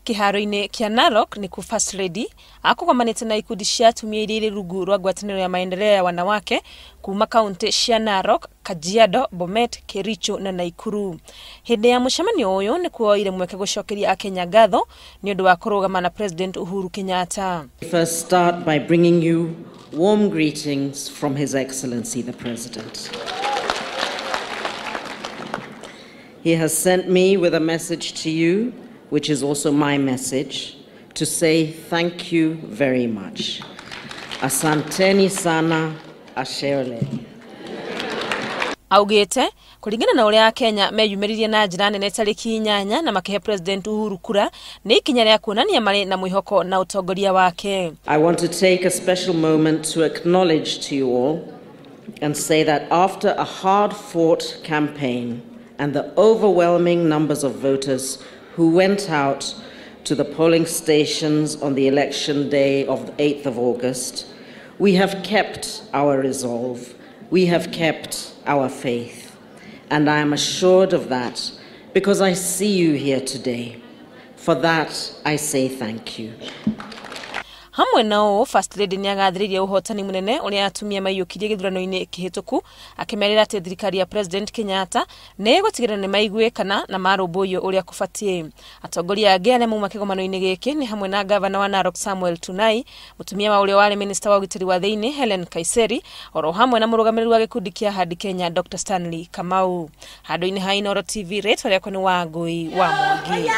Kĩharo-inĩ kĩa Narok nĩkuo First Lady akũgomanĩte na ikundi cia atumia iria irĩ rungu rwa ngwatanĩro ya maendeleo ya wanawake kuma kaunti cia Narok, Kajiado, Bomet, Kericho na Nakuru. Hĩndĩ ya mũcemanio ũyũ nĩ kuoire mweke gũcokeria Akenya ngatho nĩ ũndũ wa kũrũgama na President Uhuru Kenyatta. First start by bringing you warm greetings from His Excellency the President. He has sent me with a message to you, which is also my message, to say thank you very much. Asanteni sana, asherle. Augite kũringana na ũrĩa Akenya meyumĩririe na njĩra nene tarĩki 8 na makĩhe President Uhuru kura nĩ ikinya rĩa kuonania marĩ na mwĩhoko na ũtongoria wake. I want to take a special moment to acknowledge to you all and say that after a hard-fought campaign and the overwhelming numbers of voters who went out to the polling stations on the election day of the 8th of August, we have kept our resolve, we have kept our faith, and I am assured of that because I see you here today. For that, I say thank you. Hamwe na ũũ, First Lady nĩ agathĩrĩirie ũhotani mũnene ũrĩa atumia maiyũkirie gĩthurano-inĩ kĩhĩtũku, akĩmerĩra atĩ thirikari ya President Kenyatta nĩ ĩgũtigĩrĩra nĩ maiguĩkana na marũmbũiyo ũrĩa kũbatiĩ. Atongoria angĩ arĩa mauma kĩgomano-inĩ gĩkĩ nĩ hamwe na gavana wa Narok Samuel Tunai, mũtumia wa ũrĩa warĩ minista wa ũgitĩri wa thĩinĩ Helen Kaiseri, oro hamwe na mũrũgamĩrĩri wa gĩkundi kĩa Hadi Kenya Dr. Stanley Kamau. Handũ-inĩ ha Inooro TV, rĩtwa rĩakwa nĩ Wangũi wa Mwangi.